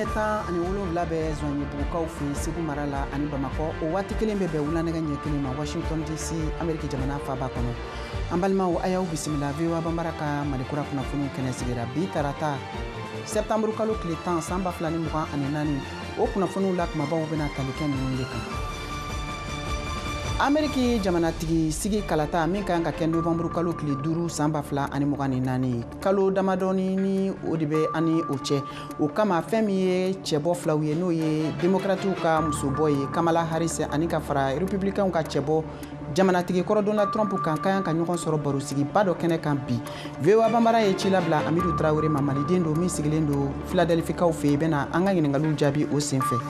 Ɲɛ 17 bɛ Zɔnɲɛbugukaw fɛ Segu mara la ani Bamakɔ. O waati kelen bɛ bɛn wulanɛgɛ ɲɛ 1 ma Washington DC, Ameriki jamana faaba kɔnɔ. An balimaw, a y'aw bisimila VOA Banbara ka Malikura kunnafoniw kɛnɛ sigira bi tarata septembre kalo tile 10 san 2024. O kunnafoniw la kumabaw bɛna tali kɛ ninnu de kan. Ameriki jamanatigi sigi kalata min kan ka kɛ novembre kalo tile 5 san 2024, kalo damadɔni ni o de bɛ ani o cɛ. O kama, fɛn min ye cɛbɔ filaw ye, n'o ye demokratiw ka musobɔ ye Kamala Harris ani ka fara republicainw ka cɛbɔ jamanatigi kɔrɔ Donald Trump kan, ka kan ka ɲɔgɔn sɔrɔ barosigiba dɔ kɛnɛ kan bi. VOA Banbara ye ci labila Amidu Tarawele ma, maliden don min sigilen don Philadelphie-kaw fɛ yen, bɛna an ka ɲininkaliw jaabi o senfɛ.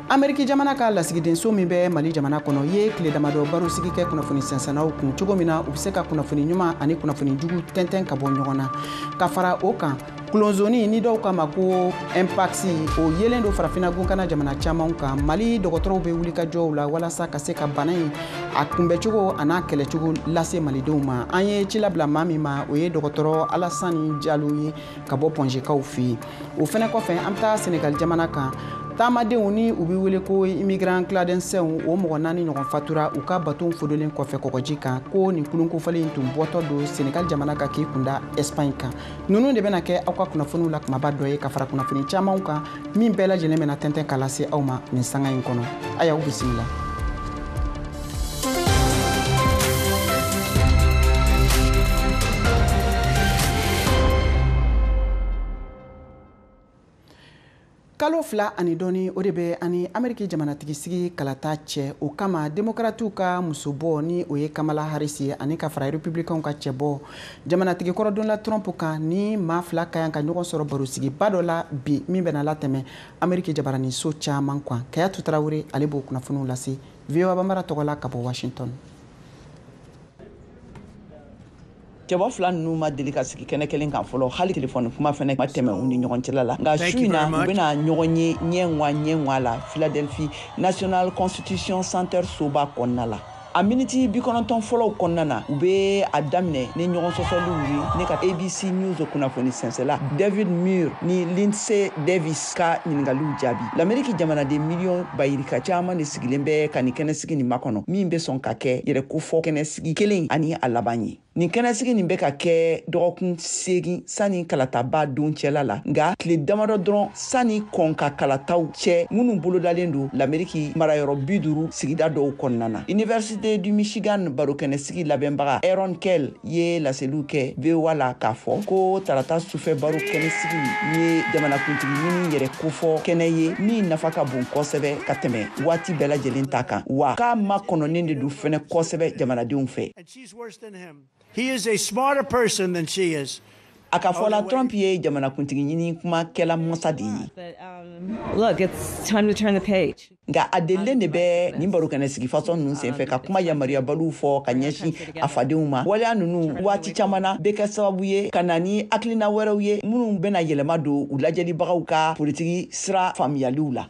Ameriki jamana ka lasigidenso min bɛ Mali jamana kɔnɔ ye tile damadɔ barosigi kɛ kunnafoni sɛnsɛnnaw kun, cogo min na u bɛ se ka kunnafoni ɲuman ani kunnafoni jugu tɛntɛn ka bɔ ɲɔgɔn na. Ka fara o kan, kulonzoni ni dɔw k'a ma ko mpox, o yelen don farafinna gunkana jamana caman kan. Mali dɔgɔtɔrɔw bɛ wulikajɔw la walasa ka se ka bana in a kunbɛcogo a n'a kɛlɛcogo lase malidenw ma. An ye ci labila maa min ma, o ye dɔgɔtɔrɔ Alasani Jalo ye ka bɔ Pɔnzekaw fɛ yen. O fɛnɛ kɔfɛ, an bɛ taa Senegal jamana kan. Taamadenw ni u bɛ wele ko immigrant clandestins, o mɔgɔ 4 ɲɔgɔn fatura u ka baton fodolen kɔfɛ kɔgɔji kan, ko nin kulunkofɔlen in tun bɔtɔ don Senegal jamana kan k'i kunda Espagne kan. Ninnu de bɛna kɛ aw ka kunnafoniw la kumaba dɔ ye, ka fara kunnafoni camanw kan min bɛɛ lajɛlen bɛna tɛntɛn ka lase aw ma nin sanga in kɔnɔ. A y'aw bisimila. Kalo 2 ani dɔɔni, o de bɛ ani Ameriki jamanatigi sigi kalata cɛ. O kama, demokratiw ka musobɔ ni o ye Kamala Harris ye ani ka fara republicainw ka cɛbɔ jamanatigi kɔrɔ Donald Trump kan, ni maa fila ka kan ka ɲɔgɔn sɔrɔ barosigiba dɔ la bi min bɛna latɛmɛ Ameriki jabaraniso caman kan. Kayatu Tarawele, ale b'o kunnafoniw lase VOA Banbara tɔgɔ la ka bɔ Washington. Cɛbɔ fila ninnu ma deli ka sigi kɛnɛ kelen kan fɔlɔ, hali telefɔni kuma fɛnɛ ma tɛmɛ u ni ɲɔgɔn cɛla la. Nka su in na, u bɛna ɲɔgɔn ye ɲɛ ŋwa ɲɛ ŋwa la Philadelphie National Constitution Center soba kɔnɔna la. A miniti 90 fɔlɔw kɔnɔna na, u bɛ a daminɛ ni ɲɔgɔn sɔsɔliw ye ne ka ABC News kunnafoni sɛnsɛla David Muir ni Lindsay Davis ka ɲininkaliw jaabi. Lameriki jamanaden miliyɔn bayirika caman de sigilen bɛ ka nin kɛnɛsigi nin makɔnɔ, min bɛ sɔn ka kɛ yɛrɛkofɔ kɛnɛsigi kelen ani a laban ye. Nin kɛnɛsigi nin bɛ ka kɛ dɔgɔkun 8 sani kalataba don cɛla la, nka tile damadɔ dɔrɔn sani kɔn ka kalataw cɛ minnu bolodalen don Lameriki marayɔrɔ 50 sigida dɔw kɔnɔna na. Université du Michigan barokɛnɛsigi labɛnbaga Aaron Kell ye laseliw kɛ VOA la k'a fɔ ko tarata sufɛ baro kɛnɛsigi ye jamanakuntigi ɲini yɛrɛ kofɔ kɛnɛ ye min nafa ka bon kosɛbɛ ka tɛmɛ waati bɛɛ lajɛlen ta kan, wa k'a makɔnɔnen de don fɛnɛ kosɛbɛ jamanadenw fɛ. He is a smarter person than she is. A ka fɔ la, Trump ye jamanakuntigi ɲini kumakɛla masa de ye. Look, it's time to turn the page. Nka a delilen de bɛ nin barokɛnɛ sigi fasɔn ninnu senfɛ ka kuma yamaruyabaliw fɔ ka ɲɛsin a fadenw ma. Waleya ninnu waati caman na bɛ kɛ sababu ye ka na ni hakilina wɛrɛw ye minnu bɛna yɛlɛma don u lajɛlibagaw ka politiki sira faamuyaliw la.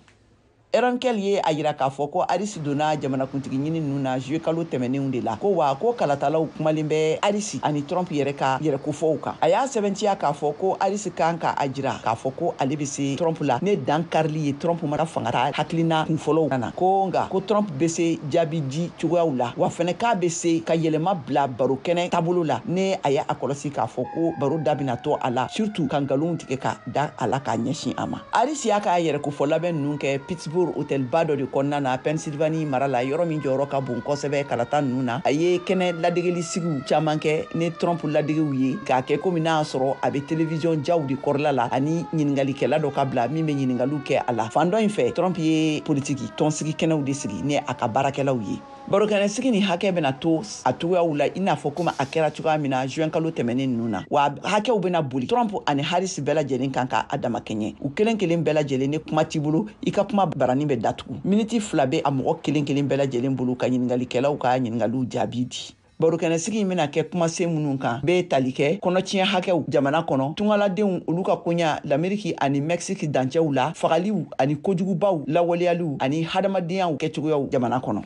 Aaron Kell ye a yira k'a fɔ ko Harris donna jamanakuntigi ɲini ninnu na juillet kalo tɛmɛnenw de la, ko wa ko kalatalaw kumalen bɛ Harris ani Trump yɛrɛ ka yɛrɛkofɔw kan. A y'a sɛbɛntiya k'a fɔ ko Harris kan ka a jira k'a fɔ ko ale bɛ se Trump la ne dan karili ye Trump ma fanga ta hakilina kunfɔlɔw na, ko nka ko Trump bɛ se jaabi di cogoyaw la, wa fɛnɛ k'a bɛ se ka yɛlɛma bila baro kɛnɛ taabolo la ne a ye a kɔlɔsi k'a fɔ ko baro da bɛna to a la, surtout ka nkalonw tigɛ ka da a la k'a ɲɛsin a ma. Harris y'a ka yɛrɛkofɔ labɛn ninnu kɛ Pittsburgh hotelba dɔ de kɔnɔna na Pennsylvanie mara la, yɔrɔ min jɔyɔrɔ ka bon kosɛbɛ kalata ninnu na. A ye kɛnɛ ladegeli sigiw caman kɛ ni Trump ladegew ye, k'a kɛ komi n'a y'a sɔrɔ a bɛ télévision jaw de kɔrɔla la ani ɲininkalikɛla dɔ ka bila min bɛ ɲininkaliw kɛ a la. Fan dɔ in fɛ, Trump ye politiki tɔnsigi kɛnɛw de sigi ni a ka baarakɛlaw ye. Barokɛnɛsigi ni hakɛ bɛna to a cogoyaw la i n'a fɔ komi a kɛra cogoya min na juin kalo tɛmɛnen ninnu na, wa hakɛw bɛna boli Trump ani Harris bɛɛ lajɛlen kan ka a dama kɛɲɛ. U kelen kelen bɛɛ lajɛlen, ni kuma t'i bolo, i ka kuma barani bɛ datugu. Miniti 2 bɛ a mɔgɔ kelen kelen bɛɛ lajɛlen bolo ka ɲininkalikɛlaw ka ɲininkaliw jaabi di. Barokɛnɛsigi in bɛna kɛ kumasen minnu kan bɛ tali kɛ kɔnɔtiɲɛ hakɛw jamana kɔnɔ, tungaladenw olu ka koɲa Lameriki ani Mexique dancɛw la, fagaliw ani kojugubaw lawaleyaliw ani hadamadenyaw kɛcogoyaw jamana kɔnɔ.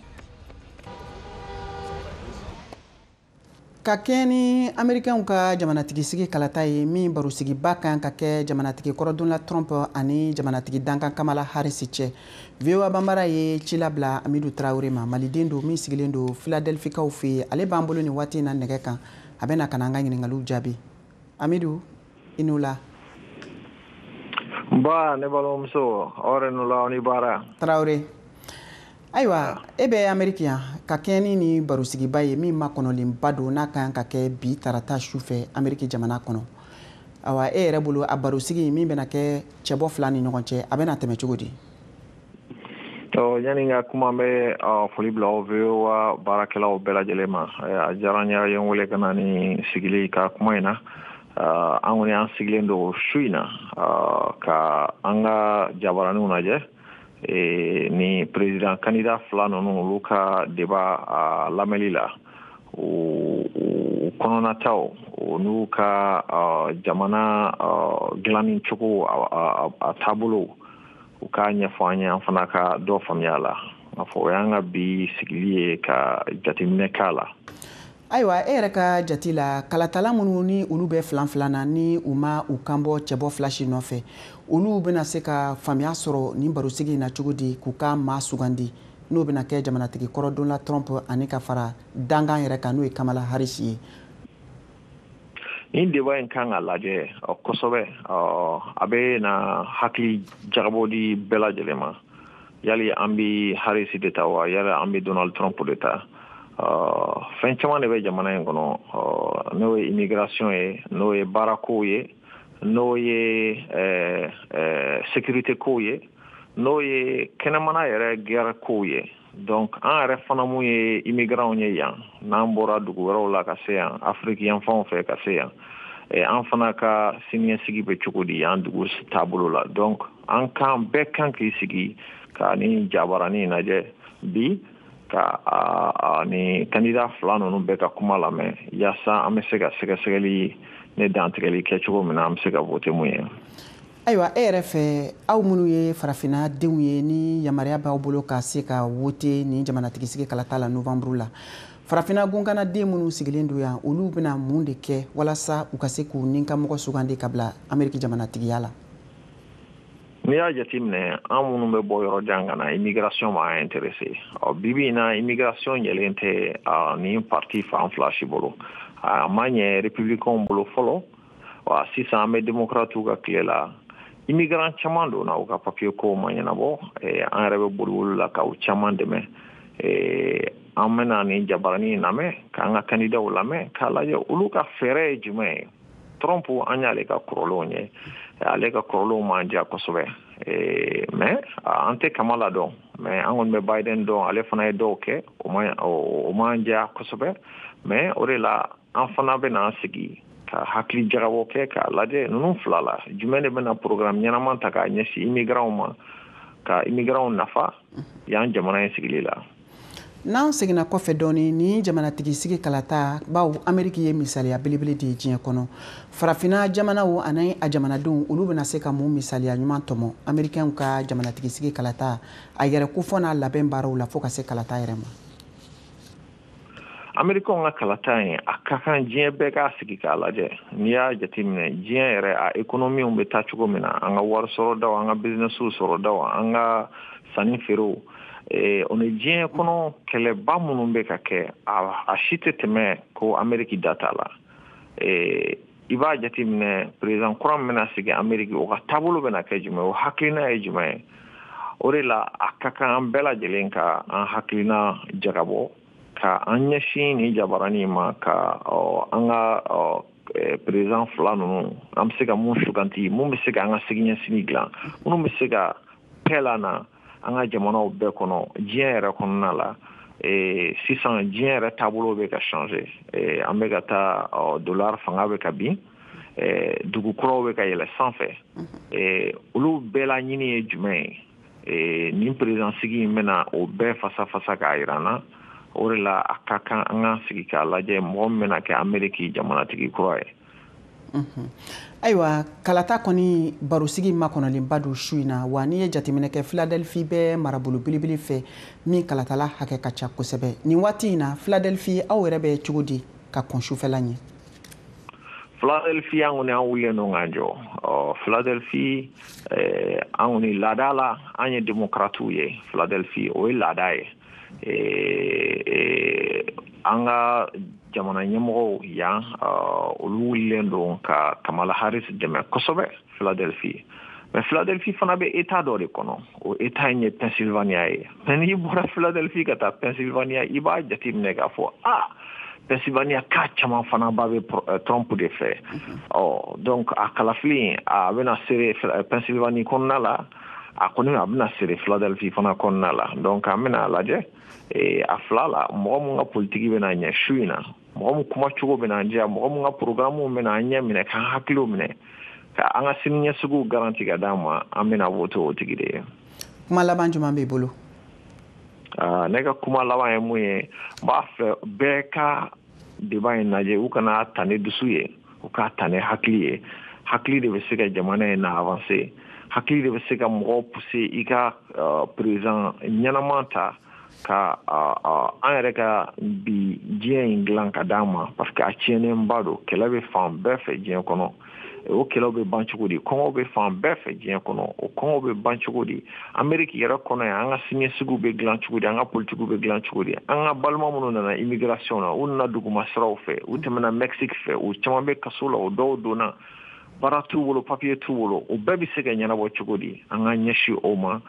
Ka kɛɲɛ ni Américainw ka jamanatigisigi kalata ye, min barosigiba kan ka kɛ jamanatigi kɔrɔ Donald Trump ani jamanatigi dankan Kamala Harris cɛ, VOA Banbara ye ci labila Amidu Tarawele ma, maliden don min sigilen don Philadelphie-kaw fɛ yen. Ale b'an bolo nin waati in na nɛgɛ kan, a bɛna ka na an ka ɲininkaliw jaabi. Amidu, i n'o la. Ba, ne balimamuso, aw yɛrɛ n'o la, aw ni baara. Tarawele, ayiwa, e bɛ Ameriki yan. Ka kɛɲɛ ni nin barosigiba ye min makɔnɔlenba don, n'a ka kan ka kɛ bi tarata su fɛ Ameriki jamana kɔnɔ, awa, e yɛrɛ bolo, a barosigi min bɛna kɛ cɛbɔ fila ni ɲɔgɔn cɛ, a bɛna tɛmɛ cogo di? Yanni n ka kuma, n bɛ foli bila aw VOA baarakɛlaw bɛɛ lajɛlen ma. A diyara n ye, a ye n wele ka na ni sigili ka kuma in na. An kɔni, an sigilen don su in na ka an ka jabaraninw lajɛ ni président candidat fila ninnu, olu ka débat a lamɛnli la, u kɔnɔnataw, n'u ka jamana dilanni cogo, a taabolo, u k'a ɲɛfɔ an ye, an fana ka dɔ faamuya la. A fɔ o y'an ka bi sigili ye ka jateminɛ k'a la. Ayiwa, e yɛrɛ ka jate la, kalatala minnu ni olu bɛ filan filan na, ni u ma u kan bɔ cɛbɔ fila si nɔfɛ, olu bɛna se ka faamuya sɔrɔ nin barosigi in na cogo di k'u ka maa sugandi, n'o bɛna kɛ jamanatigi kɔrɔ Donald Trump ani ka fara dankan yɛrɛ kan, n'o ye Kamala Harris ye? Nin débat in kan ka lajɛ kosɛbɛ. A bɛ na hakili jagabɔ di bɛɛ lajɛlen ma. Yali an bɛ Harris de ta wa, yali an bɛ Donald Trump de ta? Fɛn caman de bɛ jamana in kɔnɔ, n'o ye immigration ye, n'o ye baarakow ye, n'o ye sécurité kow ye, n'o ye kɛnɛmana yɛrɛ guerre kow ye. Donc an yɛrɛ fana mun ye immigrants ye yan, n'an bɔra dugu wɛrɛw la ka se yan, Afiriki yanfanw fɛ ka se yan, an fana ka siniɲɛsigi bɛ cogo di yan dugu taabolo la? Donc an kan bɛɛ kan k'i sigi ka ni jabaranin lajɛ bi, ka ni candidat fila ninnu bɛɛ ka kuma lamɛn, yaasa an bɛ se ka sɛgɛsɛgɛli ne dantigɛli kɛ cogo min na, an bɛ se ka voter mun ye. Ayiwa, e yɛrɛ fɛ, aw minnu ye farafinna denw ye, ni yamaruya b'aw bolo ka se ka wote nin jamanatigisigi kalata la novembre la, farafinna gunkana den minnu sigilen don yan, olu bɛna mun de kɛ walasa u ka se k'u ni ka mɔgɔ sugandi ka bila Ameriki jamanatigiya la? N'i y'a jateminɛ, an minnu bɛ bɔ yɔrɔ jan ka na, immigration b'an intéressé. Ɔ, bibi in na, immigration ɲɛlen tɛ nin parti fan fila si bolo. A ma ɲɛ républicain bolo fɔlɔ wa, sisan an bɛ démocrates ka tile la. Immigrant caman donna, u ka papier kow ma ɲɛnabɔ. An yɛrɛ bɛ boliboli la k'u caman dɛmɛ. An bɛna nin jabaranin lamɛn, k'an ka candidatw lamɛn, k'a lajɛ olu ka fɛɛrɛ ye jumɛn ye. Trump, an y'ale ka kɔrɔlenw ye, ale ka kɔrɔlenw m'an diya kosɛbɛ, mais an tɛ Kamala dɔn, mais an kɔni bɛ Biden dɔn. Ale fana ye dɔw kɛ, o m'an diya kosɛbɛ. Mais o de la, an fana bɛna an sigi ka hakili jagabɔ kɛ k'a lajɛ ninnu fila la, jumɛn de bɛna programme ɲɛnaman ta k'a ɲɛsin immigrants ma, ka immigrants nafa yan jamana in sigili la. N'an seginna kɔfɛ dɔɔni, ni jamanatigi sigi kalata baw, Ameriki ye misaliya belebele de ye diɲɛ kɔnɔ. Farafinna jamanaw ani a jamanadenw, olu bɛna se ka mun misaliya ɲuman tɔmɔ Amerikɛnw ka jamanatigi sigi kalata a yɛrɛ kofɔ n'a labɛn baaraw la, fo ka se kalata yɛrɛ ma? Amerikɛnw ka kalata in, a ka kan diɲɛ bɛɛ k'a sigi k'a lajɛ. N'i y'a jateminɛ, diɲɛ yɛrɛ a économie bɛ taa cogo min na, an ka wari sɔrɔdaw, an ka business sɔrɔdaw, an ka sanni feerew, o ni diɲɛ kɔnɔ kɛlɛba minnu bɛ ka kɛ, a si tɛ tɛmɛ ko Ameriki da t'a la. I b'a jateminɛ, président kura min bɛna sigi Ameriki, o ka taabolo bɛna kɛ jumɛn, o hakilina ye jumɛn ye? O de la, a ka kan an bɛɛ lajɛlen ka an hakilina jagabɔ ka an ɲɛsin nin jabaranin ma, ka an ka président fila ninnu, an bɛ se ka mun suganti, mun bɛ se ka an ka siniɲɛsigi dilan, minnu bɛ se ka paix la na an ka jamanaw bɛɛ kɔnɔ, diɲɛ yɛrɛ kɔnɔna la. Sisan diɲɛ yɛrɛ taabolo bɛ ka changer, an bɛ ka taa, dollar fanga bɛ ka bin, dugu kuraw bɛ ka yɛlɛ sanfɛ. Olu bɛɛ la ɲini ye jumɛn ye? Nin président sigi in bɛna o bɛɛ fasa fasa k'a yira an na. O de la, a ka kan an k'an sigi k'a lajɛ mɔgɔ min bɛna kɛ Ameriki jamanatigi kura ye. Ayiwa, kalata kɔni barosigi makɔnɔlenba don su in na wa. N'i ye jateminɛ kɛ, Philadelphie bɛ marabolo belebele fɛ min kalatala hakɛ ka ca kosɛbɛ nin waati in na. Philadelphie, aw yɛrɛ bɛ cogo di? ka kɔn sufɛla ɲɛ. Philadelphie an kɔni an wulilen don k'an jɔ. Philadelphie an kɔni laada la an ye démocratew ye. Philadelphie o ye laada ye. An ka jamana ɲɛmɔgɔw yan olu wulilen don ka Kamala Harris dɛmɛ kosɛbɛ Philadelphie. Mais Philadelphie fana bɛ état dɔ de kɔnɔ, o état in ye Pennsylvania ye. Mais n'i bɔra Philadelphie ka taa Pennsylvania, i b'a jateminɛ k'a fɔ Pennsylvania ka caman fana ba bɛ Trump de fɛ. Ɔ donc a kalafili a bɛna sere Pennsylvanie kɔnɔna la, a kɔni a bɛna sere Philadelphie fana kɔnɔna la. Donc an bɛna lajɛ a fila la mɔgɔ mun ka politiki bɛna ɲɛ su in na, mɔgɔ mun kumacogo bɛna diya, mɔgɔ mun ka programme bɛna an ɲɛ minɛ k'an hakiliw minɛ ka an ka siniɲɛsigiw garanti ka d'an ma, an bɛna voter o tigi de ye. Kuma laban jumɛn b'i bolo? Ne ka kuma laban ye mun ye, n b'a fɛ bɛɛ ka débat in lajɛ, u kana ta ni dusu ye, u k'a ta ni hakili ye. Hakili de bɛ se ka jamana in na avancer, hakili de bɛ se ka mɔgɔw pousser i ka président ɲɛnama ta ka an yɛrɛ ka bi diɲɛ in dilan ka d'an ma, parce que a tiɲɛnenba don. Kɛlɛ bɛ fan bɛɛ fɛ diɲɛ kɔnɔ, o kɛlɛw bɛ ban cogo di? Kɔngɔ bɛ fan bɛɛ fɛ diɲɛ kɔnɔ, o kɔngɔ bɛ ban cogo di? Amérique yɛrɛ kɔnɔ yan, an ka siniɲɛsigiw bɛ dilan cogo di? An ka politikiw bɛ dilan cogo di? An ka balima minnu nana immigration na, u nana duguma siraw fɛ, u tɛmɛna Mexique fɛ, u caman bɛ kaso la, o dɔw donna baara t'u bolo, papier t'u bolo, o bɛɛ bɛ se ka ɲɛnabɔ cogo di? An ka ɲɛsin o ma,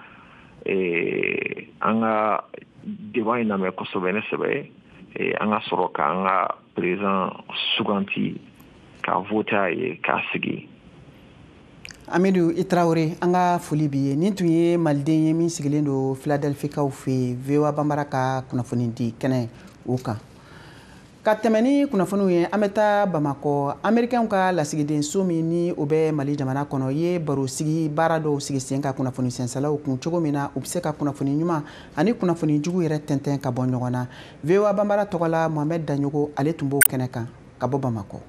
an ka débat in lamɛn kosɛbɛ ni sɛbɛ ye, an ka sɔrɔ k'an ka président suganti ka voter a ye k'a sigi. Amidu i Tarawele, an ka foli b'i ye. Nin tun ye maliden ye min sigilen don Philadelphie-kaw fɛ yen, VOA Banbara ka kunnafoni di kɛnɛ o kan. Ka tɛmɛ ni kunnafoniw ye, an bɛ taa Bamakɔ. Américain ka lasigidenso min ni o bɛ Mali jamana kɔnɔ ye barosigi baara dɔw sigi sen ka kunnafoni sɛnsɛlaw kun cogo min na u bɛ se ka kunnafoni ɲuman ani kunnafoni jugu yɛrɛ tɛntɛn ka bɔ ɲɔgɔn na. VOA Banbara tɔgɔ la, Mohamed Daɲogo ale tun b'o kɛnɛ kan ka bɔ Bamakɔ.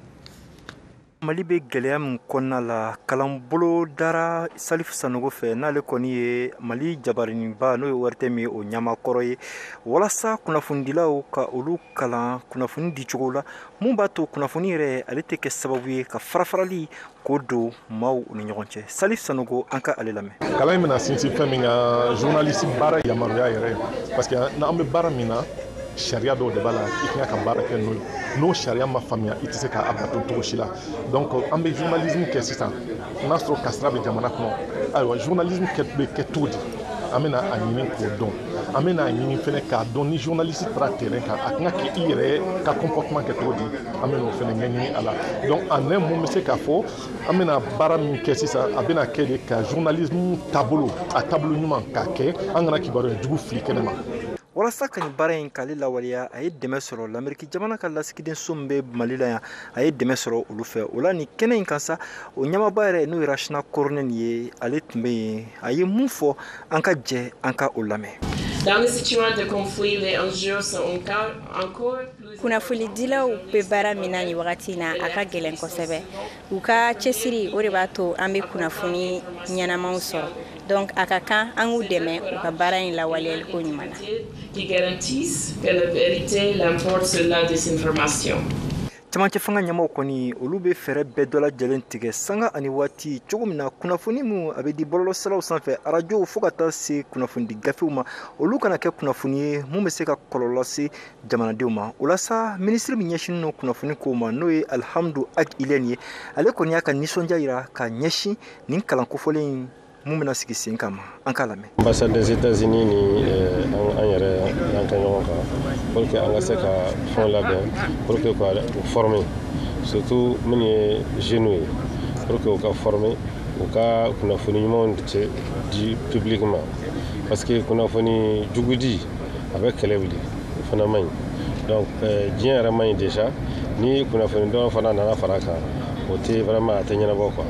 Mali bɛ gɛlɛya min kɔnɔna la, kalanbolo dara Salif Sanogo fɛ, n'ale kɔni ye Mali jabaraniba n'o ye ORTM ye, o ɲamakɔrɔ ye, walasa kunnafonidilaw ka olu kalan kunnafoni dicogo la mun b'a to kunnafoni yɛrɛ ale tɛ kɛ sababu ye ka farafarali k'o don maaw ni ɲɔgɔn cɛ. Salif Sanogo, an ka ale lamɛn. Kalan in bɛna sinsin fɛn min kan, journaliste baara yamaruya yɛrɛ, parce que n'an bɛ baara min na, sariya dɔw de b'a la i kan ka baara kɛ n'o ye. N'o sariya ma faamuya, i tɛ se k'a bato cogo si la. Donc an bɛ journalisme kɛ sisan, n'a sɔrɔ kasara bɛ jamana kɔnɔ, ayiwa journalisme bɛ kɛ cogo di? An bɛna a ɲini k'o dɔn. An bɛna a ɲini fɛnɛ k'a dɔn ni journaliste taara terrain kan, a kan k'i yɛrɛ ka comportement kɛ cogo di? An bɛna o fɛnɛ ɲɛɲini a la. Donc en un mot, n bɛ se k'a fɔ an bɛna baara min kɛ sisan, a bɛna kɛ de ka journalisme taabolo, a taabolo ɲuman k'a kɛ, an kana kibaruya jugu fili kɛnɛ ma. Walasa ka nin baara in k'ale lawaleya, a ye dɛmɛ sɔrɔ l'Amérique jamana ka lasigidenso min bɛ Mali la yan, a ye dɛmɛ sɔrɔ olu fɛ. O la nin kɛnɛ in kan sa, o ɲɛmaaba yɛrɛ n'o ye Rachna Koromène ye, ale tun bɛ yen. A ye mun fɔ, an ka jɛ an ka o lamɛn. Kunnafonidilaw bɛ baara min na nin wagati in na, a ka gɛlɛn kosɛbɛ. U ka cɛsiri o de b'a to an bɛ kunnafoni ɲɛnamaw sɔrɔ. Donc a ka kan an k'u dɛmɛ u ka baara in lawaleyaliko ɲuman na. Qui garantissent que la vérité l'emporte sur la désinformation. Camancɛ fanga ɲɛmaw kɔni, olu bɛ fɛɛrɛ bɛɛ dɔ lajɛlen tigɛ sanga ani waati cogo min na kunnafoni min a bɛ di bɔlɔlɔsiraw sanfɛ, arajow, fo ka taa se kunnafonidi gafew ma, olu kana kɛ kunnafoni ye mun bɛ se ka kɔlɔlɔ lase jamanadenw ma. O la sa, minisiri min ɲɛsinnen don kunnafoni kow ma, n'o ye Alihamdu Ag Iliyɛni ye, ale kɔni y'a ka nisɔndiya jira ka ɲɛsin nin kalan kofɔlen in mun bɛna sigi sen kan ma. An k'a lamɛn. Ambassade des États-Unis ni an yɛrɛ y'an kɛ ɲɔgɔn kan pour que an ka se ka fɛnw labɛn pour que ka u former, surtout minnu ye jeunes ye, pour que u ka former, u ka kunnafoni ɲumanw di public ma, parce que kunnafoni jugu di a bɛ kɛlɛ wuli, o fana man ɲi. Donc diɲɛ yɛrɛ man ɲi déjà, ni kunnafoni dɔn fana nana fara a kan, o tɛ vraiment a tɛ ɲɛnabɔ quoi.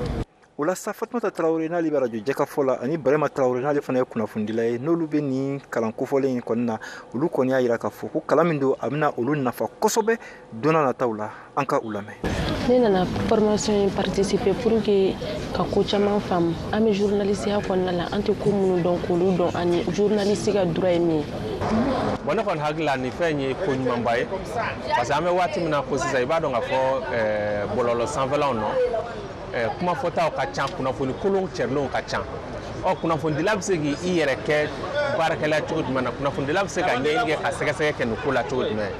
O la sa, Fatumata Tarawele n'ale bɛ arajo Jɛkafɔ la, ani Barima Tarawele n'ale fana ye kunnafonidila ye, n'olu bɛ nin kalan kofɔlen in kɔni na, olu kɔni y'a jira k'a fɔ ko kalan min don, a bɛna olu nafa kosɛbɛ don n'a nataw la. An ka u lamɛn. Ne nana formation in participer pour que ka ko caman faamu. An bɛ journaliste ya kɔnɔna la, an tɛ ko minnu dɔn k'olu dɔn, ani journaliste ka droit ye min ye. Bon, ne kɔni hakili la nin fɛn ye ko ɲumanba ye, parce que an bɛ waati min na ko sisan, i b'a dɔn k'a fɔ bɔlɔlɔ sanfɛlaw nɔ, kuma fɔtaw ka ca, kunnafoni kolon cɛrilenw ka ca. Ɔ, kunnafonidila bɛ se k'i yɛrɛ kɛ baarakɛla cogo jumɛn na? Kunnafonidila bɛ se ka ɲɛɲini kɛ ka sɛgɛsɛgɛ kɛ nin ko la cogo jumɛn?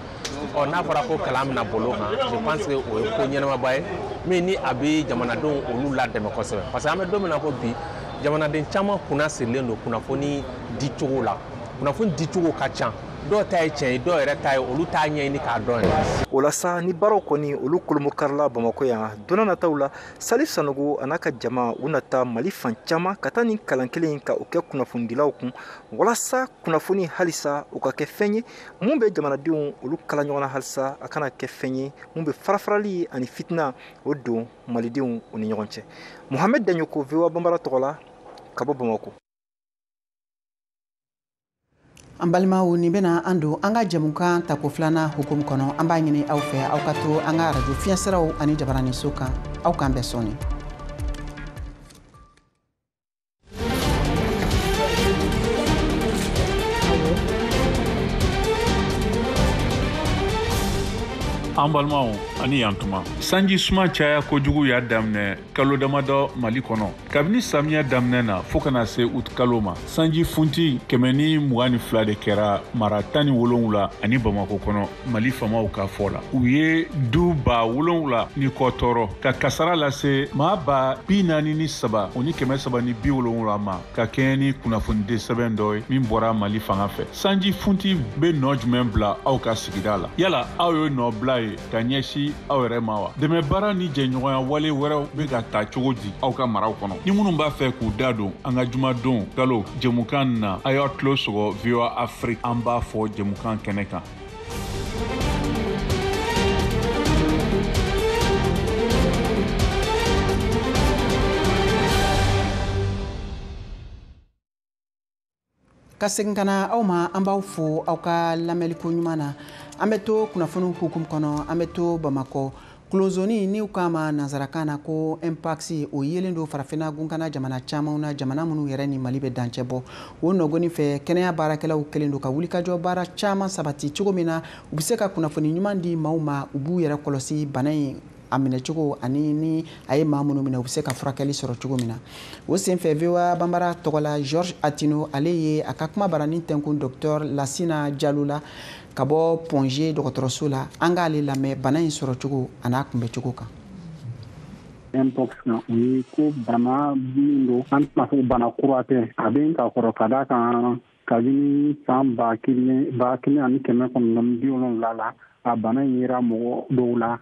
Ɔ, n'a fɔra ko kalan bɛna boli o kan, je pense que o ye ko ɲɛnamaba ye min ni a bɛ jamanadenw olu ladɛmɛ kosɛbɛ, parce que an bɛ don min na ko bi, jamanaden caman kunna sirilen don kunnafoni dicogo la. Kunnafoni dicogo ka ca, dɔw ta ye tiɲɛ ye, dɔw yɛrɛ ta ye olu t'a ɲɛɲini k'a dɔn yɛrɛ. O la sa, ni baaraw kɔni olu kolomokarila Bamakɔ yan, don nataw la, Salif Sanogo a n'a ka jama, u na taa Mali fan caman ka taa nin kalan kelen in ka o kɛ kunnafonidilaw kun, walasa kunnafoni halisa o ka kɛ fɛn ye mun bɛ jamanadenw olu kala ɲɔgɔn na, halisa a kana kɛ fɛn ye mun bɛ farafarali ani fitina o don malidenw u ni ɲɔgɔn cɛ. Mohamed Daɲoko, VOA Banbara tɔgɔ la ka bɔ Bamakɔ. An balimaw, nin bɛna an don an ka jɛmukan tako filanan hukumu kɔnɔ. An b'a ɲini aw fɛ, aw ka to an ka arajo fiɲɛsiraw ani jabaraninso kan. Aw k'an bɛn sɔɔni. An balimaw, ani yantuma. Sanji suma caya kojugu y'a daminɛ kalo damadɔ Mali kɔnɔ, kabini samiya daminɛ na fɔɔ ka na se ut kalo ma. Sanji funti 122 de kɛra mara 17 ani Bamako kɔnɔ. Mali famaw ka fɔ la, u ye du 7000 ni kɔ tɔɔrɔ, ka kasara lase maa 43,370 ma, ka kɛɲɛ ni kunnafoniden sɛbɛn dɔ ye min bɔra Mali fanga fɛ. Sanji funti bɛ nɔ jumɛn bila aw ka sigida la? Yala aw ye nɔ bila ye ka ɲɛsin aw yɛrɛ ma wa? Dɛmɛbaara ni jɛɲɔgɔnya wale wɛrɛw bɛ ka ta cogo di aw ka maraw kɔnɔ? Ni minnu b'a fɛ k'u da don an ka jumadon kalo jɛmukan na, a y'aw tulo sɔgɔ VOA Afrique, an b'a fɔ jɛmukan kɛnɛ kan. Ka segin ka na aw ma, an b'aw fo aw ka lamɛnliko ɲuman na. An bɛ to kunnafoniw hukumu kɔnɔ, an bɛ to Bamakɔ. Kulozoni n'u k'a ma nanzarakan na ko mpox, o yelen don farafinna gunkana jamana camanw na, jamana minnu yɛrɛ ni Mali bɛ dancɛ bɔ. O nɔgɔni fɛ, kɛnɛya baarakɛlaw kɛlen don ka wulikajɔ baara caman sabati cogo min na u bɛ se ka kunnafoni ɲuman di maaw ma, u b'u yɛrɛ kɔlɔsi bana in a minɛcogo, ani ni a ye maa minnu minɛ, u bɛ se ka furakɛli sɔrɔ cogo min na. O senfɛ, VOA Banbara tɔgɔ la, Georges Attino, ale ye a ka kuma baranin tɛnkun docteur Lasina Jalo la ka bɔ Point G dɔgɔtɔrɔso la. An k'ale lamɛn bana in sɔrɔcogo a n'a kunbɛcogo kan. Mpox kan, o ye ko bana min don, an tɛna fɔ bana kura tɛ, a bɛ ka kɔrɔ, ka d'a kan kabini san 1970 la, a bana in yera mɔgɔ dɔw la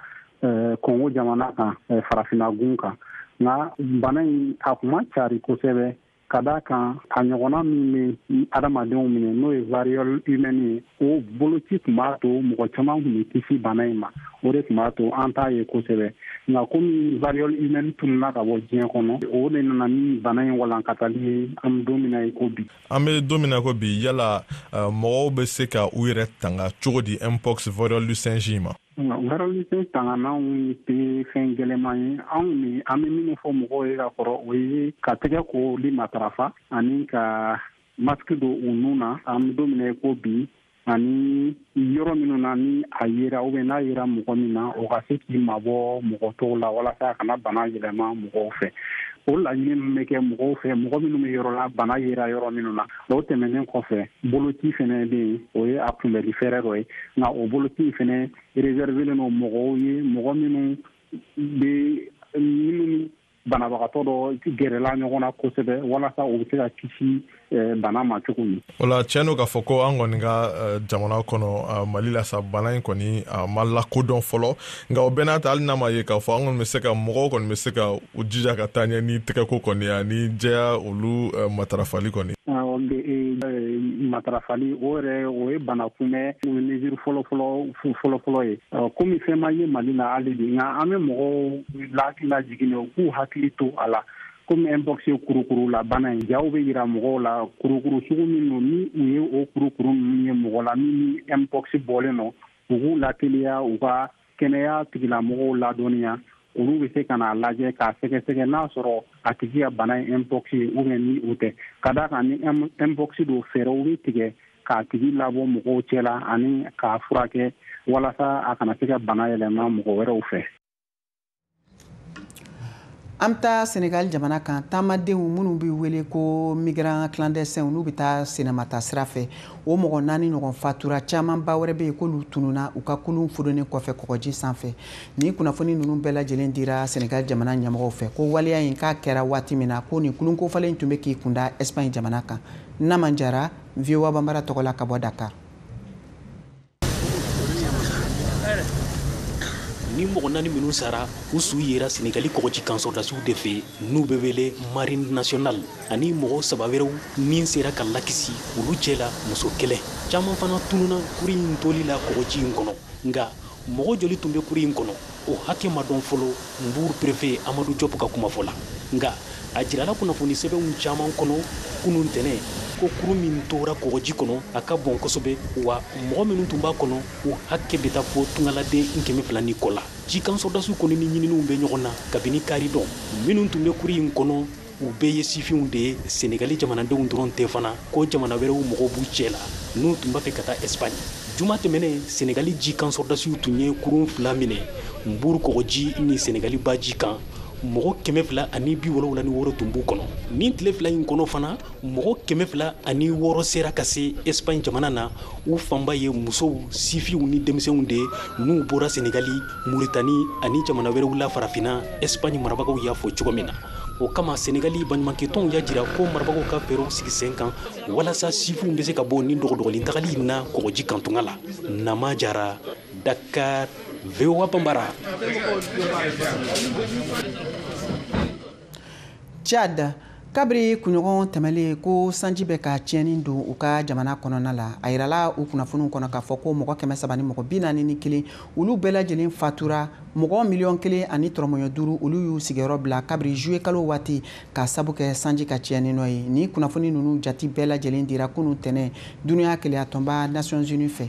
Kongo jamana kan, farafinna gun kan. Nka bana in a kun ma cari kosɛbɛ, ka d'a kan a ɲɔgɔnna min bɛ adamadenw minɛ, n'o ye variole humaine ye, o boloci tun b'a to mɔgɔ caman tun bɛ kisi bana in ma. O de tun b'a to an t'a ye kosɛbɛ. Nka komi variole humaine tununna ka bɔ diɲɛ kɔnɔ, o de nana ni bana in walankatali ye an bɛ don min na i ko bi. An bɛ don min na ko bi, yala mɔgɔw bɛ se ka u yɛrɛ tanga cogo di mpox variole du singe ma? Variole du singe tangananw tɛ fɛn gɛlɛnman ye. Anw ni an bɛ minnu fɔ mɔgɔw ye ka kɔrɔ, o ye ka tɛgɛ koli matarafa ani ka masque don u nun na an bɛ don min na i ko bi, ani yɔrɔ minnu na ni a yera ou bien n'a yera mɔgɔ min na, o ka se k'i mabɔ mɔgɔ tɔw la walasa a kana bana yɛlɛma mɔgɔw fɛ. O laɲini min bɛ kɛ mɔgɔw fɛ, mɔgɔ minnu bɛ yɔrɔ la bana yera yɔrɔ minnu na. O tɛmɛnen kɔfɛ, boloci fɛnɛ bɛ yen, o ye a kunbɛli fɛɛrɛ dɔ ye. Nka o boloci fɛnɛ réservé don mɔgɔw ye, mɔgɔ minnu bɛ minnu banabagatɔ dɔ gɛrɛla ɲɔgɔn na kosɛbɛ, walasa u bɛ se ka kisi bana ma cogo min. O la, tiɲɛ don k'a fɔ ko an kɔni ka jamana kɔnɔ, Mali la sa, bana in kɔni a ma lakodɔn fɔlɔ. Nka o bɛɛ n'a ta, hali n'a ma ye k'a fɔ an kɔni bɛ se ka, mɔgɔw kɔni bɛ se ka u jija ka taa ɲɛ ni tɛgɛko kɔni ani jɛya olu matarafali kɔni. Matarafali o yɛrɛ, o ye bana kunbɛn mesure fɔlɔ fɔlɔ fɔlɔ ye. Komi fɛn ma ye Mali la hali bi, nka an bɛ mɔgɔw lajigin u k'u hakili to a la. Komi mpox ye kurukuru la bana in, jaw bɛ yira mɔgɔw la kurukuru sugu min don, ni u ye o kurukuru ninnu ye mɔgɔ la min ni mpox bɔlen don, u k'u lateliya u ka kɛnɛya tigilamɔgɔw ladɔnniya. Olu bɛ se ka n'a lajɛ k'a sɛgɛsɛgɛ n'a sɔrɔ a tigi ka bana ye mpox ye ou bien ni o tɛ. Ka d'a kan ni mpox don, fɛɛrɛw bɛ tigɛ k'a tigi labɔ mɔgɔw cɛla ani k'a furakɛ walasa a kana se ka bana yɛlɛma mɔgɔ wɛrɛw fɛ. An bɛ taa Senegal jamana kan, taamadenw minnu bɛ wele ko migrants clandestins, n'u bɛ taa senamata sira fɛ, o mɔgɔ 4 ɲɔgɔn fatura, camanba wɛrɛ bɛ yen k'olu tununna u ka kulun fudonnen kɔfɛ kɔgɔji sanfɛ. Nin kunnafoni ninnu bɛɛ lajɛlen dira Senegal jamana ɲɛmɔgɔw fɛ ko waleya in k'a kɛra waati min na, ko nin kulun kofalen tun bɛ k'i kunda Espagne jamana kan. Naman Jara, VOA Bambara tɔgɔ la ka bɔ Dakar. Ni mɔgɔ 4 minnu sara, u su yera Senegali kɔgɔji kan sɔrɔdasiw de fɛ, n'u bɛ wele Marine nationale, ani mɔgɔ 3 wɛrɛw min sera ka lakisi, olu cɛla muso 1. Caman fana tununa kuru in toli la kɔgɔji in kɔnɔ. Nka mɔgɔ joli tun bɛ kuru in kɔnɔ, o hakɛ ma dɔn fɔlɔ, Mbour préfet Amadou Diop ka kuma fɔ la. Nka a jirala kunnafoni sɛbɛnw caman kɔnɔ kunun tɛnɛ ko kuru min tora kɔgɔji kɔnɔ a ka bon kosɛbɛ, wa mɔgɔ minnu tun b'a kɔnɔ, o hakɛ bɛ taa fo tungaladen 200 ni kɔ la. Jikan sɔrɔdasiw kɔni ni ɲininiw bɛ ɲɔgɔn na kabini kari dɔn. Minnu tun bɛ kuru in kɔnɔ, u bɛɛ ye sifinw de ye, Senegali jamanadenw dɔrɔn tɛ fana, ko jamana wɛrɛw mɔgɔw b'u cɛ la n'u tun b'a fɛ ka taa Espagne. Juma tɛmɛnen, Senegali jikan sɔrɔdasiw tun ye kurun 2 minɛ Mbour kɔgɔji ni Senegali baji kan. Mɔgɔ 276 tun b'u kɔnɔ. Nin tile 2 in kɔnɔ fana, mɔgɔ 206 sera ka se Espagne jamana na. U fanba ye musow, sifinw ni denmisɛnw de ye, n'u bɔra Senegali, Mauritanie ani jamana wɛrɛw la farafinna, Espagne marabagaw y'a fɔ cogo min na. O kama Senegali baɲumankɛtɔnw y'a jira ko marabagaw ka fɛɛrɛw sigi sen kan walasa sifinw bɛ se ka bɔ nin dɔgɔdɔgɔnin tagali in na kɔgɔji kan tunga la. Nama Jara, Dakar, VOA Bambara. Tchad, kabiri kunɲɔgɔn tɛmɛlen ko sanji bɛ ka tiɲɛni don u ka jamana kɔnɔna la, a yirala u kunnafoniw kɔnɔ k'a fɔ ko mɔgɔ 341 olu bɛɛ lajɛlen fatura, mɔgɔ 1,5 million olu y'u sigiyɔrɔ bila kabiri juillet kalo waati k'a sabu kɛ sanji ka tiɲɛni nɔ ye. Nin kunnafoni ninnu jati bɛɛ lajɛlen dira kunun tɛnɛn dunuya kelenyatɔnba Nations Unies fɛ.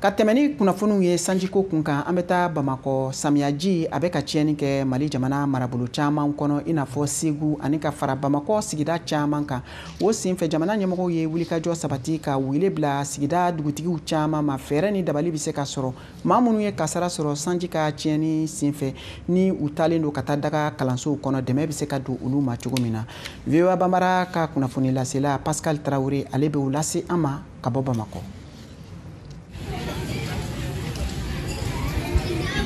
Ka tɛmɛ ni kunnafoniw ye sanjiko kun kan, an bɛ taa Bamakɔ. Samiyaji a bɛ ka tiɲɛni kɛ Mali jamana marabolo caman kɔnɔ, i n'a fɔ Segu ani ka fara Bamakɔ sigida caman kan. O senfɛ, jamana ɲɛmɔgɔw ye wulikajɔ sabati ka wele bila sigida dugutigiw caman ma, fɛɛrɛ ni dabali bɛ se ka sɔrɔ maa minnu ye kasara sɔrɔ sanji ka tiɲɛni senfɛ, ni u taalen don ka taa daga kalansow kɔnɔ, dɛmɛ bɛ se ka don olu ma cogo min na. VOA Bambara ka kunnafoni lasela Pascal Traoré, ale bɛ o lase an ma ka bɔ Bamakɔ.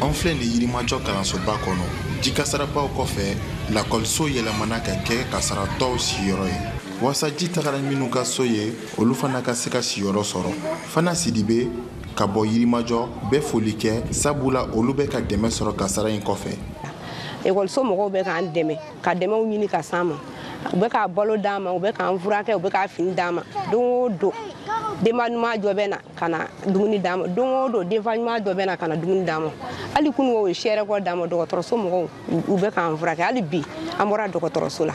An filɛ nin Yirimajɔ kalansoba kɔnɔ. Jikasarabaw kɔfɛ, lakɔliso yɛlɛmana ka kɛ kasaratɔw sigiyɔrɔ ye, walasa ji tagara minnu ka so ye, olu fana ka se ka sigiyɔrɔ sɔrɔ. Fana Sidibe ka bɔ Yirimajɔ bɛ foli kɛ, sabula olu bɛ ka dɛmɛ sɔrɔ kasara in kɔfɛ. Ekɔliso mɔgɔw bɛ k'an dɛmɛ, ka dɛmɛw ɲini ka s'an ma. U bɛ k'a balo d'an ma, u bɛ k'an furakɛ, u bɛ k'a fini d'an ma. Don o don, denba ɲuman dɔ bɛ na ka na dumuni d'an ma. Don o don, denfa ɲuman dɔ bɛ na ka na dumuni d'an ma. Hali kunun, o ye sɛrɛkɔ d'an ma. Dɔgɔtɔrɔso mɔgɔw, u bɛ k'an furakɛ. Hali bi, an bɔra dɔgɔtɔrɔso la.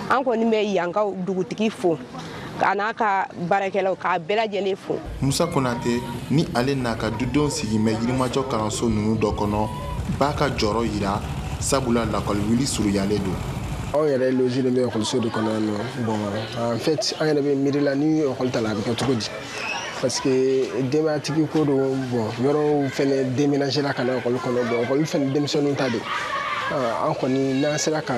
An kɔni bɛ yankaw dugutigi fo, a n'a ka baarakɛlaw, k'a bɛɛ lajɛlen fo. Musa Konate ni ale n'a ka dudenw sigin bɛ Yirimajɔ kalanso ninnu dɔ kɔnɔ, b'a ka jɔyɔrɔ yira, sabula lakɔli wuli surunyalen don. Anw yɛrɛ loger bɛ ekɔliso de kɔnɔ yan nɔ. Bon, en fait, an yɛrɛ bɛ miiri la ni ekɔli ta la, a bɛ kɛ cogo di? Parce que denbayatigi ko don. Bon, yɔrɔw fɛnɛ déménager la ka na ekɔli kɔnɔ. Bon, ekɔli fɛnɛ denmisɛnninw ta de. An kɔni, n'an sera ka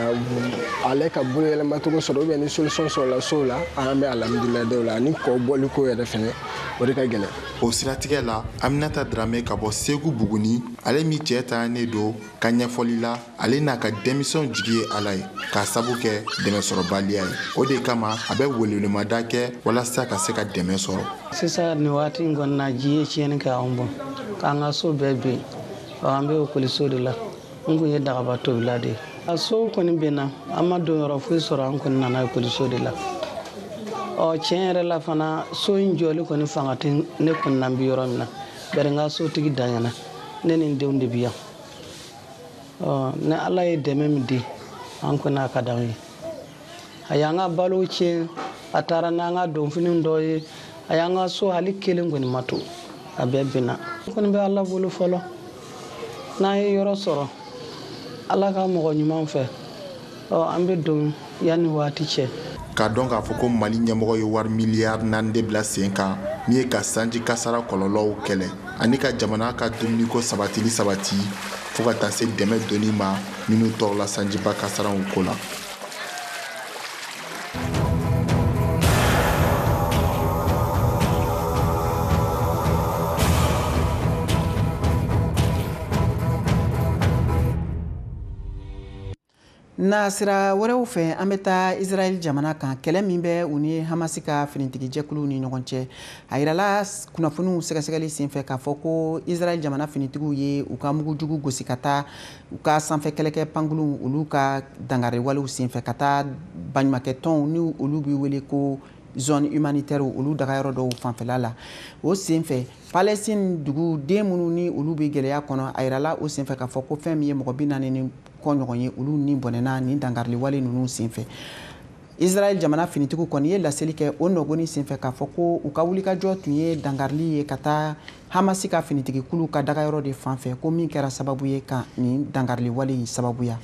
ale ka bolo yɛlɛmacogo sɔrɔ, ou bien ni solution sɔrɔla sow la, an bɛ alhamdulilayi dɔw la. Ani kɔ bɔli ko yɛrɛ fɛnɛ, o de ka gɛlɛn. O siratigɛ la, Aminata Dramɛ ka bɔ Segu Buguni, ale min cɛ taɲanen don, ka ɲɛfɔli la, ale n'a ka denmisɛnw jigi ye Ala ye, k'a sabu kɛ dɛmɛsɔrɔbaliya ye. O de kama a bɛ welewelemada kɛ walasa ka se ka dɛmɛ sɔrɔ. Sisan nin waati in kɔni na, ji ye tiɲɛni kɛ anw bɔ k'an ka so bɛɛ ben. An bɛ ekɔliso de la. N kun ye dagaba tobila de ye. A so kɔni benna, an ma don yɔrɔ foyi sɔrɔ, an kɔni nana ekɔliso de la. Ɔ, tiɲɛ yɛrɛ la fana, so in jɔli kɔni fanga tɛ ne kɔni na. N bi yɔrɔ min na, bari n ka sotigi daɲana, ne ni n denw de bi yan. Ɔ, ni Ala ye dɛmɛ min di an kɔni, a ka d'an ye. A y'an ka balo tiɲɛ, a taara n'an ka donfini dɔ ye, a y'an ka so hali kelen kɔni ma to, a bɛɛ binna. N kɔni bɛ Ala bolo fɔlɔ, n'an ye yɔrɔ sɔrɔ Ala ka mɔgɔ ɲuman fɛ, ɔ, an bɛ don yanni waati cɛ. K'a dɔn k'a fɔ ko Mali ɲɛmɔgɔ ye wari miliyari 4 de bila sen kan min ye ka sanji kasara kɔlɔlɔw kɛlɛ ani ka jamana ka dumuniko sabatili sabati fo ka taa se dɛmɛ donni ma minnu tɔɔrɔla sanjiba kasaraw ko la. Na sira wɛrɛw fɛ, an bɛ taa Israël jamana kan. Kɛlɛ min bɛ u ni Hamasi ka finitigijɛkuluw ni ɲɔgɔn cɛ, a yirala kunnafoniw sɛgɛsɛgɛli senfɛ k'a fɔ ko Israël jamana finitigiw ye u ka mugujugu gosi ka taa u ka sanfɛ kɛlɛkɛ pankurunw, olu ka dankariwalew senfɛ ka taa baɲumankɛtɔnw ni olu bɛ wele ko zone humanitaire, olu dagayɔrɔ dɔw fanfɛla la. O senfɛ, Palestine duguden minnu ni olu bɛ gɛlɛya kɔnɔ, a yirala o senfɛ k'a fɔ ko fɛn min ye mɔgɔ 40 ni kɔ ɲɔgɔn ye, olu ni bɔnɛna nin dankariliwale ninnu senfɛ. Israël jamana finitigiw kɔni ye laseli kɛ o nɔgɔni senfɛ k'a fɔ ko u ka wulikajɔ tun ye dankarili ye ka taa Hamasi ka finitigikulu ka dagayɔrɔ de fanfɛ, ko min kɛra sababu ye ka nin dankariliwale in sababuya.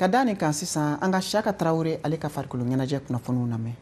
Ka da nin kan sisan, an ka Siyaka Tarawele ale ka farikolo ɲɛnajɛ kunnafoniw lamɛn.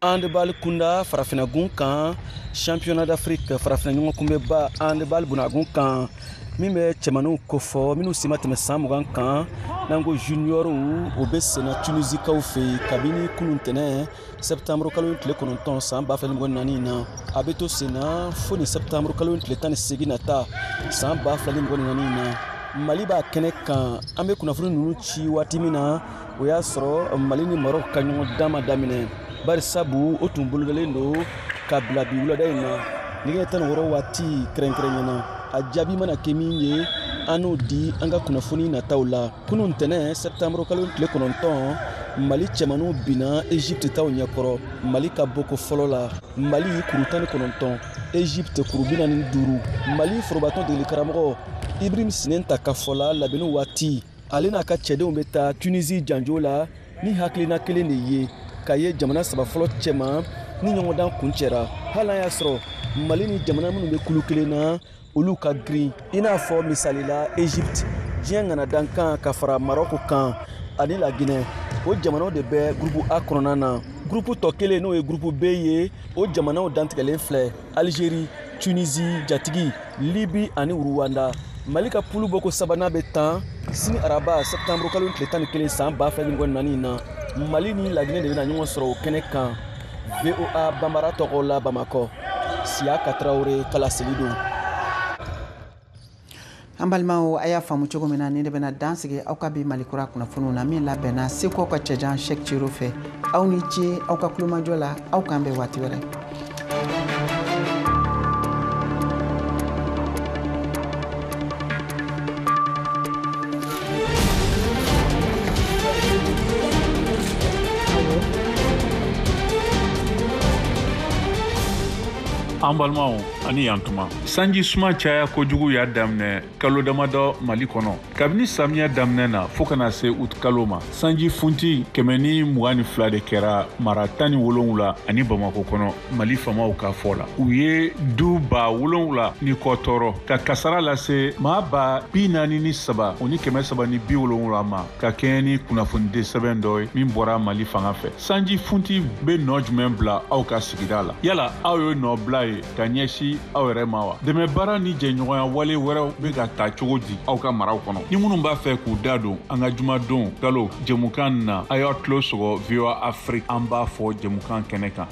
Handball kunda, farafinagun kan, championnat d'Afrique, farafina ɲɔgɔn kunbɛba handball bunagun kan min bɛ cɛmaninw kofɔ minnu si ma tɛmɛ san 20 kan, n'an ko juniorw, o bɛ senna Tunisikaw fɛ yen kabini kunun tɛnɛ septembre kalo tile 9 san 2024 na. A bɛ to senna fo ni septembre kalo tile 18 nata san 2024 na. Mali b'a kɛnɛ kan. An bɛ kunnafoni ninnu ci waati min na, o y'a sɔrɔ Mali ni Maroc ka ɲɔgɔn dan ma daminɛ, bari sabu o tun bolodalen don ka bila bi wulada in na nɛgɛ 16 waati kɛrɛnkɛrɛnya na. A jaabi mana kɛ min ye, an n'o di an ka kunnafoni nataw la. Kunun tɛnɛ septembre kalo tile 9, Mali cɛmaninw binna Egypte taw ɲɛkɔrɔ. Mali ka bɔko fɔlɔ la, Mali kuru 19, Egypte kuru 45. Mali forobatɔn degeli karamɔgɔ Ibrahim Sinenta ka fɔ la, labɛnni waati ale n'a ka cɛdenw bɛ taa Tunisie janjo la ni hakilina kelen de ye, ka ye jamana saba fɔlɔ cɛma ni ɲɔgɔndan kuncɛra. Hali n'a y'a sɔrɔ Mali ni jamana minnu bɛ kulu kelen na, olu ka girin, i n'a fɔ misali la Egypte, diɲɛ ŋana dankan, ka fara Maroc kan ani la Guinée, o jamanaw de bɛ groupe A kɔnɔna na. Groupe tɔ kelen, n'o ye groupe B ye, o jamanaw dantigɛlen filɛ: Algérie, Tunisie jatigi, Libye ani Rwanda. Mali ka pulu bɔko sabanan bɛ tan sini araba septembre kalo tile 11 san 2024 na. Mali ni Laginɛ de bɛna ɲɔgɔn sɔrɔ o kɛnɛ kan. VOA Banbara tɔgɔ la, Bamakɔ, Siyaka Tarawele kalaseli don. An balimaw, a y'a faamu cogo min na, nin de bɛna dan sigi aw ka bi Mali kura kunnafoniw na min labɛnna Seko ka cɛjan Cheick Cero fɛ. Aw ni ce aw ka kulomajɔ la, aw k'an bɛn waati wɛrɛ. An balimaw, ani yantuma. Sanji suma caya kojugu y'a daminɛ kalo damadɔ Mali kɔnɔ. Kabini samiya daminɛ na fɔɔ ka na se ut kalo ma, sanji funti 122 de kɛra mara 17 ani Bamako kɔnɔ. Mali famaw ka fɔ la, u ye du 7,000 ni kɔ tɔɔrɔ ka kasara lase maa 43 370 ma, ka kɛɲɛ ni kunnafoniden sɛbɛn dɔ ye min bɔra Mali fanga fɛ. Sanji funti bɛ nɔ jumɛn bila aw ka sigida la? Yala aw ye nɔ bila ye ka ɲɛsin aw yɛrɛ ma wa? Dɛmɛbaara ni jɛɲɔgɔnya wale wɛrɛw bɛ ka ta cogo di aw ka maraw kɔnɔ? Ni minnu b'a fɛ k'u da don an ka jumadon kalo jɛmukan na, a y'aw tulo sɔgɔ VOA Afrique, an b'a fɔ jɛmukan kɛnɛ kan.